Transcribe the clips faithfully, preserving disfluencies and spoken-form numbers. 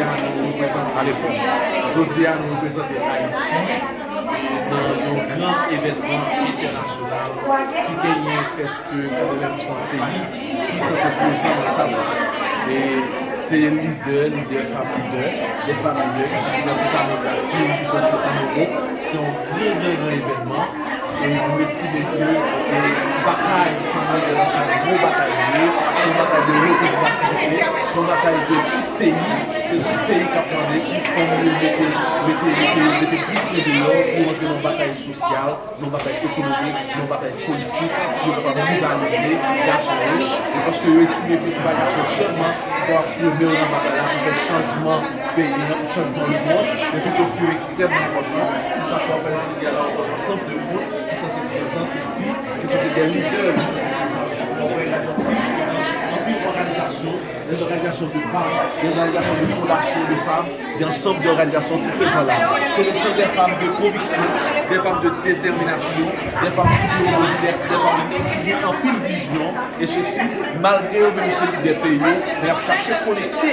Nou reprezante, jodi a, nou reprezante Ayiti e nan yon gran evènman entènasyonal ki genyen prèske katrevenn pou san peyi ki sanse prezan nan sal la. E se lidè, lidè fanm lidè, de fanm lidè ki soti nan tout Amerik Latin, ki soti an Ewòp. Se yon gran, gran, gran evènman. E nou estime ke, e, batay fanm lidè nan se yon bon batay li ye, se yon batay de reprezantativite, se yon batay de tout peyi, se tout peyi k ap mande pou fanm yo mete, mete, mete, mete plis yo deyò, pou yo rantre nan batay sosyal, nan batay ekonomik, nan batay politik, pou yo kapab rivalize gason yo. E paske yo estime ke se pa gason sèlman ki kapab fòme yo nan batay la pou fè chanjman peyi an, pou chanjman lemonn, men pito fi yo ekstrèmman enpòtan. Se sa k fè w wè jodi a la, w wè ansanm de moun ki sanse prezan, se fi, ki sanse de lidè, ki sanse prezan. Donk, w wè, gen anpil, anpil òganizasyon, des organisations de femmes, des organisations de fondation de femmes, des ensembles d'organisations tout prezan la. Ce sont des femmes de conviction, des femmes de détermination, des femmes idéologiques, des, des femmes ki gen anpil vizyon, e sesi, malgre yo menm se lidè peyi yo, men y ap chache konekte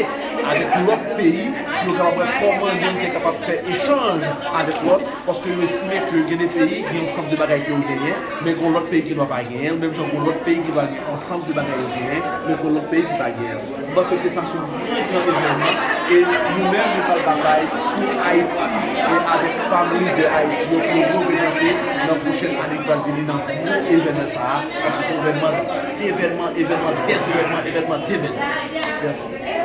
avèk lòt peyi pou yo kapab wè kòman youn te kapab fè echanj avèk lòt, paske yo estime ke gen de peyi gen yon ansanm de bagay ke yo genyen, men gen lòt peyi ki dwa pa genyen l, menm jan gen lòt peyi ki dwa gen ansanm de bagay yo genyen, men gen lòt peyi ki pa genyen l. M panse ke sa se yon gran, gran evènman, e nou menm nou pral batay pou Ayiti, e avèk fanm lidè Ayiti yo pou yo reprezante nan pwochèn ane ki pral vini nan gwo evènman sa a, paske se yon evènman devènman, evènman dèzevènman, evènman devènman. Mèsi.